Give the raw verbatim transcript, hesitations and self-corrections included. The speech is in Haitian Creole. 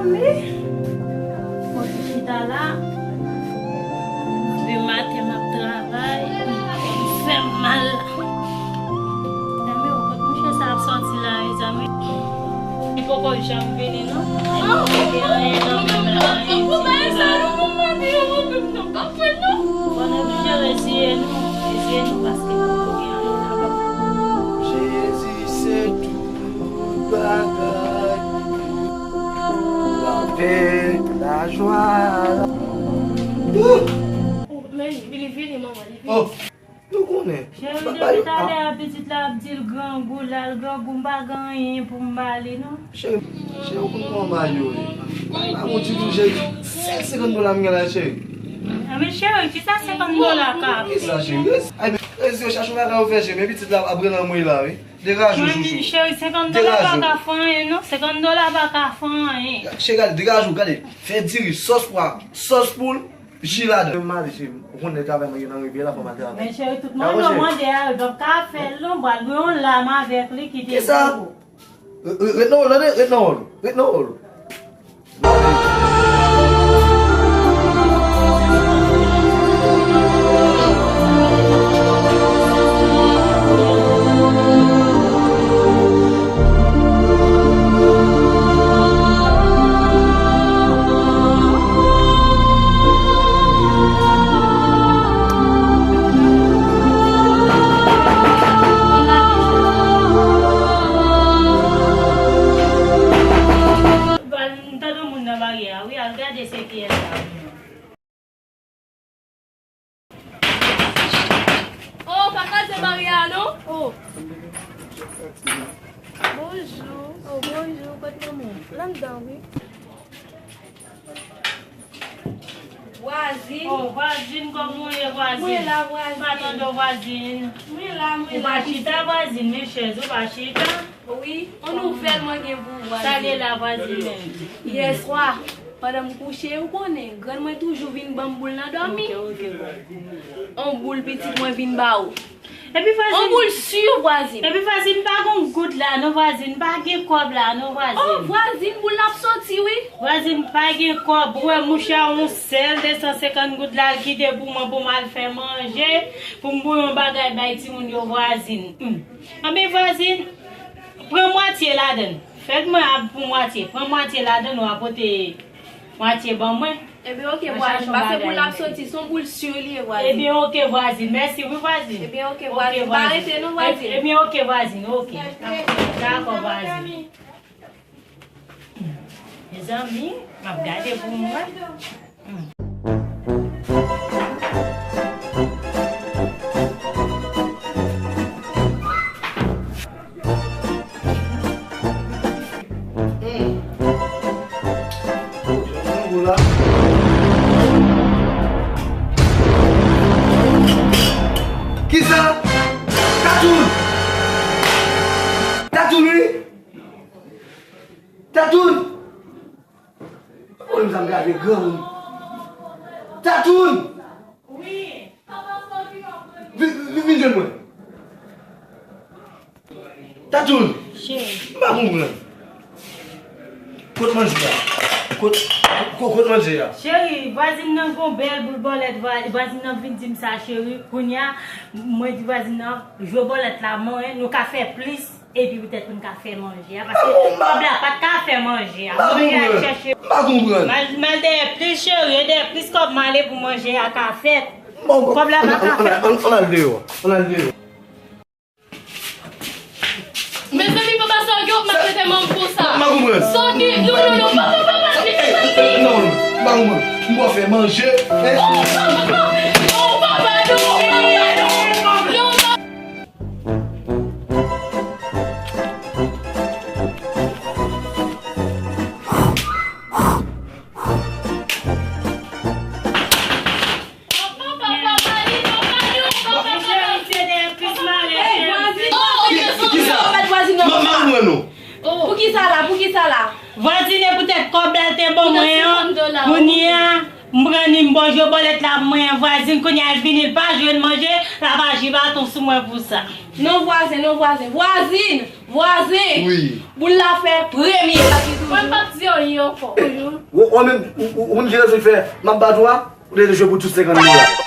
Wi. Mwen te chita la. Depi maten m ap travay. Kò m fè m mal. Mezanmi, o kot mouche sa ap sòti la, mezanmi. Li poko janm vini, non. Li pa gen anyen nan men l la, anyen di li la. Bon, nou oblije reziye nou, reziye nou, paske nou poko gen anyen nan men nou. Jezi se tout bagay. Lapè, lajwa. Wouh! Oh, men, li vini, manman, li vini. Oh, nou konnen. Cheri, depi talè a, pitit la ap di l grangou, l al grangou, m pa gen anyen pou m ba li, non. Cheri, cheri, ou konn kòman bagay yo ye. Ba m yon ti tou, cheri. Sèl senkant dola m gen la, cheri. A, men cheri, kisa senkant dola ka fè? Kisa, cheri? Ay, men, cheri, yo chache yon bagay yo fè, cheri, men pitit la ap rele anmwey la, wi. Degaje w, chouchou. Cheri, senkant dola pa ka fè anyen, non. Senkant dola pa ka fè anyen. Cheri, gade, degaje w, gade. Fè diri, sòs pwa, sòs poul, ji ladan. Mwen m ale, cheri. Ou konnen travay mwen gen nan rivyè la, fò m al travay. Men cheri, tout mande w mande a, yo p ap ka fè l, non. Pral gen yon lam avèk li ki te. Kisa? Re-, re-, ret nan wòl, tande, ret nan wòl. Ret nan wòl. M tande yon moun nan baryè a, wi, al gade se kiyès la, wi. Oh, pa kraze baryè a, non? Oh. Bonjou. Oh, bonjou. Kot manman w? L anndan, wi. Vwazin. Oh, vwazin, kòman w ye, vwazin? Mwen la, vwazin. Pa tande w, vwazin. Mwen la, mwen la. Ou pa chita, vwazin, men chèz ou pa chita. Wi, yon nouvèl mwen gen pou ou, vwazin. Sa l ye la, vwazin, menm? Yèswa, pandan m kouche, ou konnen, grann mwen toujou vin ban m boul nan dòmi. Ok, ok, vwazin. Yon boul pitit mwen vin ba ou. Epi vwazin. Yon boul si, vwazin. Epi vwazin, pa gon goud la, non, vwazin. Pa gen kòb la, non, vwazin. Oh, vwazin, boul la ap soti, wi. Vwazin, pa gen kòb. Ou wè, mouche a, yon sèl de san senkant goud la, l kite pou mwen, pou m al fè manje, pou m bouyon bagay bay timoun yo, vwazin. Hmm. Anben, vwazin, pran mwatye ladan l. Fè mwen ap pou mwatye. Pran mwatye ladan l, w a pote mwatye ban mwen. Ebyen, oke, vwazin. Pase boul la ap soti, se yon boul si li ye, vwazin. Ebyen, oke, vwazin. Mèsi, wi, vwazin. Ebyen, oke, vwazin. Pa rete, non, vwazin. Ebyen, oke, vwazin, oke. Dakò, vwazin. Mezanmi, m ap gade pou m wè. Hmm. Kisa? Tatoun! Tatoun, wi! Tatoun! Mwen menm sa m gade granmoun. Tatoun! Wi. Vin, vin, vin jwenn mwen. Tatoun! Cheri. M pa konprann. Kot manje a? Kot, kot, kot manje a? Cheri, vwazin nan gon bèl boul bòlèt, vwa-, vwazin nan vin di m sa, cheri. Kounye a, mwen di vwazin nan, jwe bòlèt la, mwen, nou ka fè plis. Epi poutèt pou n ka fè manje a, paske kòb la pa t ka fè manje a. Manje a chèche. M pa konprann. M al, m al dèyè plis cheri, e dèyè plis kòb m ale pou manje a ka fèt. Kòb la pa ka fèt. Ann, ann, ann al deyò. Ann al deyò. Mezanmi, papa, sa w gen w ap maltrete manm konsa. M pa konprann. Sa w gen, non, non, non, papa, papa, vini, vini. Non, non, m pa konprann. M pral fè manje. Non, papa, non, papa, non. Non, papa. Poukisa la? Poukisa la? Vwazin, e poutèt kòb la te ban mwen an, kounye a, M pran ni m bò je bòlèt la, mwen vwazin, kounye a l vini, l pa jwenn manje, l ap aji baton sou mwen pou sa. Non vwazen, non vwazen. Vwazin! Vwazen! Wi. Boul la fè premye. Mwen p ap di anyen ankò. Ou menm, ou konn ki rezon k fè m ap bat ou a? Ou te jwe pou tout senkant mil la.